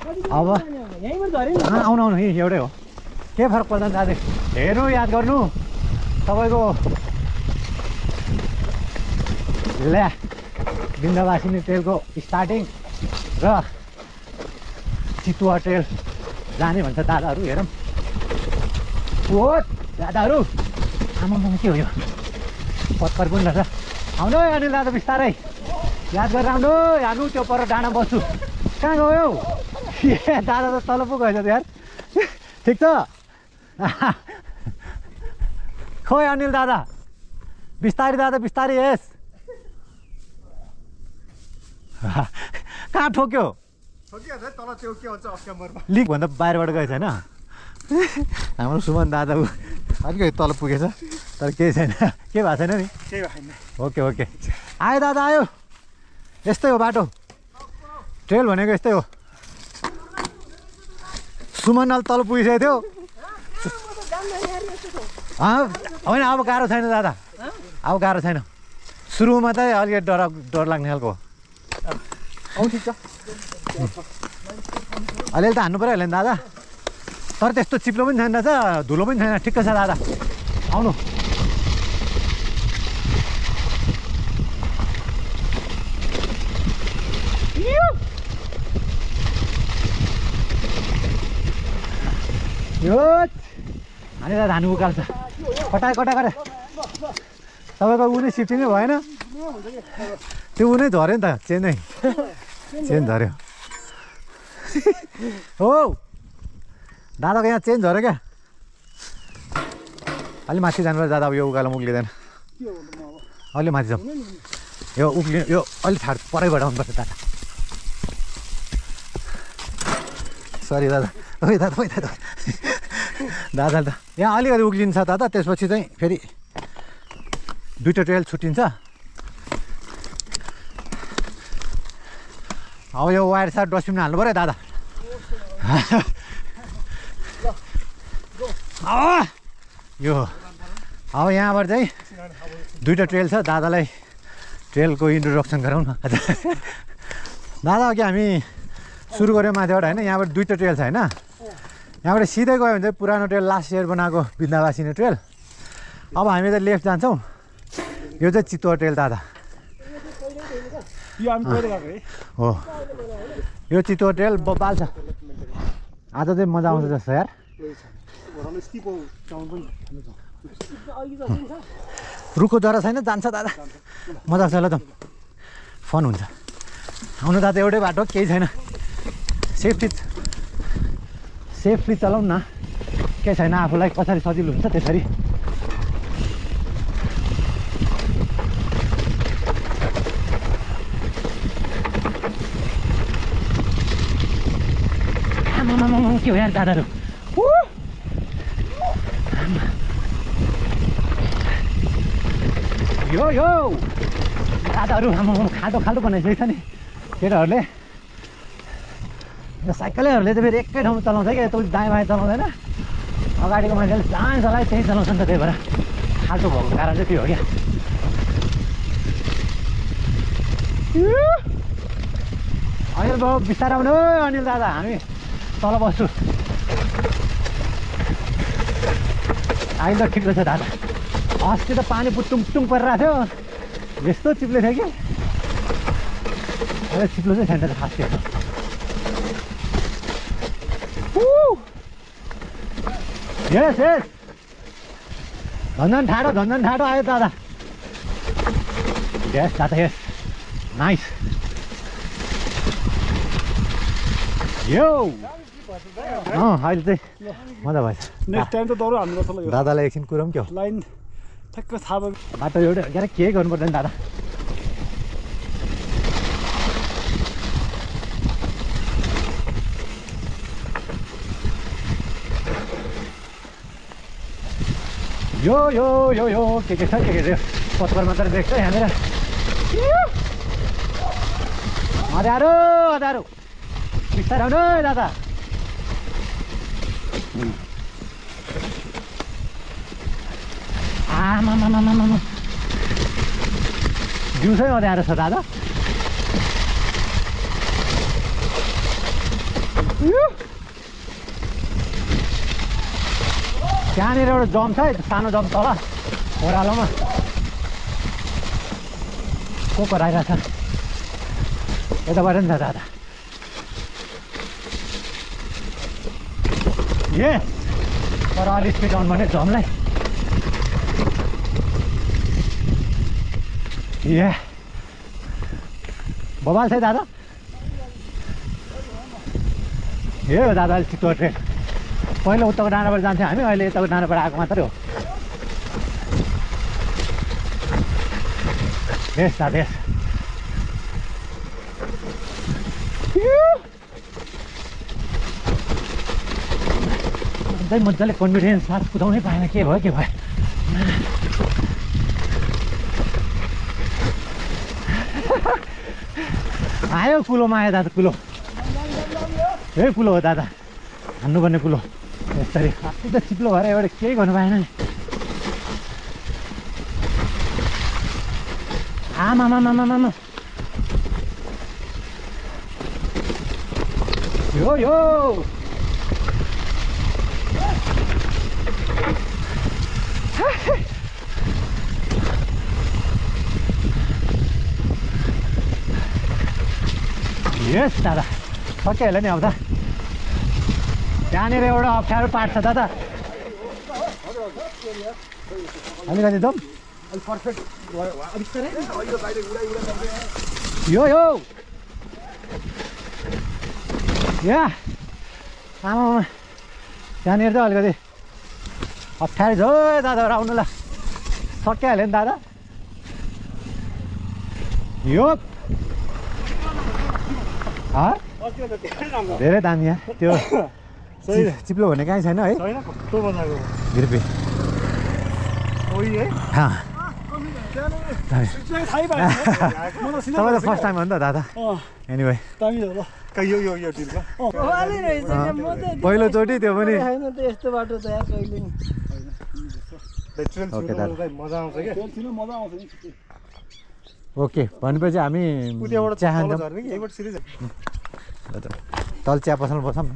अब आउनु आउनु यहीँ एउटै हो के फरक पर्दैन दाजु हेर्नु याद गर्नु तपाईँको ल्या बिन्दावासिनी ट्रेलको स्टार्टिङ र चितुवा ट्रेल जाने भन्छ दादाहरू हेरौँ ओ दादाहरू आमामा के हो यो पत्कर पनि रहेछ आउनु है अनिल दादा बिस्तारै याद गरेर आउनु हानु त्यो पर डाँडा बस्छु कहाँ गयो ए दादा त तल पो गएछ त यार ठिक छ खोइ अनिल दादा बिस्तारी यस कहाँ ठोक्यो लिक भन्दा बाहिरबाट गएछ होइन हाम्रो सुमन दादा अलिकति तल पुगेछ तर केही छैन के भएको छैन नि ओके आयो दादा आयो यस्तै हो बाटो ट्रेल भनेको यस्तै हो सुमन अल तल पुगिसकेको थियो होइन अब गाह्रो छैन दादा अब गाह्रो छैन सुरुमा चाहिँ अलिकति डर लाग्ने खालको ठिक छ अलिअलि त हान्नु पऱ्यो होला नि दादा तर त्यस्तो चिप्लो पनि छैन रहेछ धुलो पनि छैन ठिक्क छ दादा आउनु यो हाने दादा हानु उकाल्छ कटा तपाईँको ऊ नै सिफ्टिङै भएन त्यो ऊ नै झऱ्यो नि त चेन झऱ्यो हो दादाको यहाँ चेन्ज झऱ्यो क्या अलि माथि जानुपर्छ दादा अब यो उकालो उक्लिँदैन अलि माथि जाउँ यो यो अलि ठाड परैबाट आउनुपर्छ दादा सरी दादा ओइ दादा दादा त यहाँ अलिकति उक्लिन्छ दादा त्यसपछि चाहिँ फेरि दुईवटा ट्रेल छुट्टिन्छ अब यो वायर साथ डस्टबिनमा हाल्नु पऱ्यो दादा यो अब यहाँबाट चाहिँ दुईवटा ट्रेल छ दादालाई ट्रेलको इन्ट्रोडक्सन गराउँ न दादा अघि हामी सुरु गऱ्यौँ माथिबाट होइन यहाँबाट दुईवटा ट्रेल छ होइन यहाँबाट सिधै गयो भने चाहिँ पुरानो ट्रेल लास्ट इयर बनाएको बिन्दावासिनी ट्रेल अब हामी त लेफ्ट जान्छौँ यो चाहिँ चितुवा ट्रेल दादा हो यो चितुवा ट्रेल बब्बाल छ आज चाहिँ मजा आउँछ जस्तो यार रुखको जरा छैन जान्छ दादा मजा आउँछ ल त फन हुन्छ आउनु दादा एउटै बाटो केही छैन सेफली चलाउँ न केही छैन आफूलाई कसरी सजिलो हुन्छ त्यसरी के हो यार दादाहरू यो दादाहरू खाल्टो बनाइसकेको छ नि केटाहरूले यो साइकलैहरूले चाहिँ फेरि एकै ठाउँमा चलाउँछ क्या यता दायाँ बायाँ चलाउँदैन अगाडिको मान्छेले जहाँ चलायो त्यहीँ चलाउँछ नि त त्यही भएर खाल्टो भएको कारण चाहिँ त्यो हो क्या अनिल बाबु बिस्तारै आउनु अनिल दादा हामी तल बस्छु अहिले त ठिक रहेछ दादा अस्ति त पानी पुट्टुङ परिरहेको थियो यस्तो चिप्ले थियो कि अहिले चिप्लो चाहिँ छैन खास के यस झन्झन ठाडो आयो दादा यस दादा यस नाइस यो अहिले चाहिँ मजा भएछ नेक्स्ट टाइम त दौड हान्नुपर्छ ल दादालाई एकछिन कुराउँ क्या लाइन ठ्याक्क थाहा भयो बाटो एउटा के गर्नु पर्दैन दादा यो के छ पत्कर मात्र देख्छ यहाँनिर अँध्यारो बिस्तारै आउनु दादा आमा दिउँसै अँध्यारो छ दादा त्यहाँनिर एउटा जम छ है सानो जम तल ओह्रालोमा को कराइरहेछ यताबाट नि त दादा ए पर अलि स्पिड अन भने जमलाई ए बबाल छ है दादा ए हो दादा अलिक छिटो ट्रेन पहिला उताको डाँडाबाट जान्थ्यौँ हामी अहिले यताको डाँडाबाट आएको मात्रै हो यस दादा यस मजाले कन्फिडेन्स साथ कुदाउनै पाएन के भयो के भयो आयो कुलोमा आयो दादा कुलो ए कुलो हो दादा हान्नुपर्ने कुलो यसरी आफै त चिप्लो भएर एउटा केही गर्नु पाएन नि आमामामामामा यो यो यस दादा सकियो होला नि अब त त्यहाँनिर एउटा अप्ठ्यारो पार्ट छ दादा अलिकति दम यो यो या आमामा त्यहाँनिर चाहिँ अलिकति अप्ठ्यारो छ दादा आउनु ल सकिहाल्यो नि दादा यो धेरै दामी यहाँ त्यो चिप्लो भन्ने कहीँ छैन है रुपियाँ तपाईँ त फर्स्ट टाइम हो नि त दादा एनिवे पहिलोचोटि त्यो पनि ओके भनेपछि हामी चिया खान्छौँ तल चिया पसलमा बसौँ न